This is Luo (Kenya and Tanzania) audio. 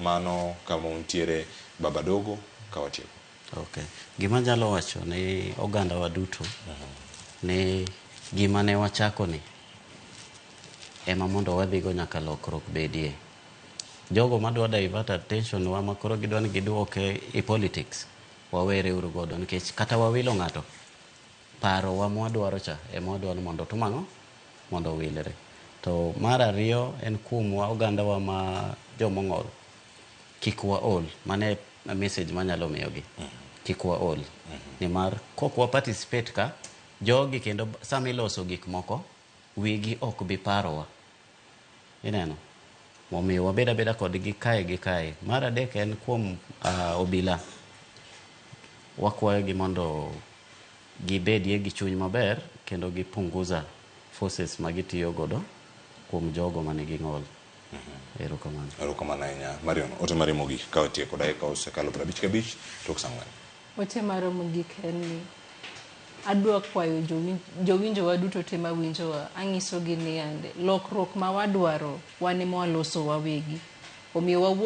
Erokamano kama untiere Baba Dogo ka watieko. Okay. Gima anyalo wacho ni oganda wa duto ni gima ne wachako ni ema mondo wadhigo nyaka lokruok bedie. Jogo madwa divert attention wa makoro gidwa ni giduoke e politics, wawere uru godo nikech kata wawilo ng'ato, paro wa mwadwaro cha ema wadwaro ni mondo otim ang'o? Mondo owilre. To mar ariyo en kuomwa oganda wa ma jomong'ol, kik waol. Mano e message manyalo miyogi. Kik waol. Nimar kok wa participate ka, jogi kendo sama iloso gik moko, wigi ok bi parowa. Ineno? Omiyo wabed abeda kodgi kae gi kae. Mar adek en kuom obila. Wakwayogi mondo gibedie gi chuny maber kendo gipunguza forces ma gitiyo godo kuom jogo manigi ng'ol. Erokamano. Erokamano ahinya. Marion, ote mari mogik ka watieko dakika osekalo 55 tok saa 4. Ote mara mogik en ni adwa kwayo jowinjowa duto te mawinjowa, ang'isogi ni yande lokruok ma wadwaro wan ema waloso wawegi. Omiyo wawuok.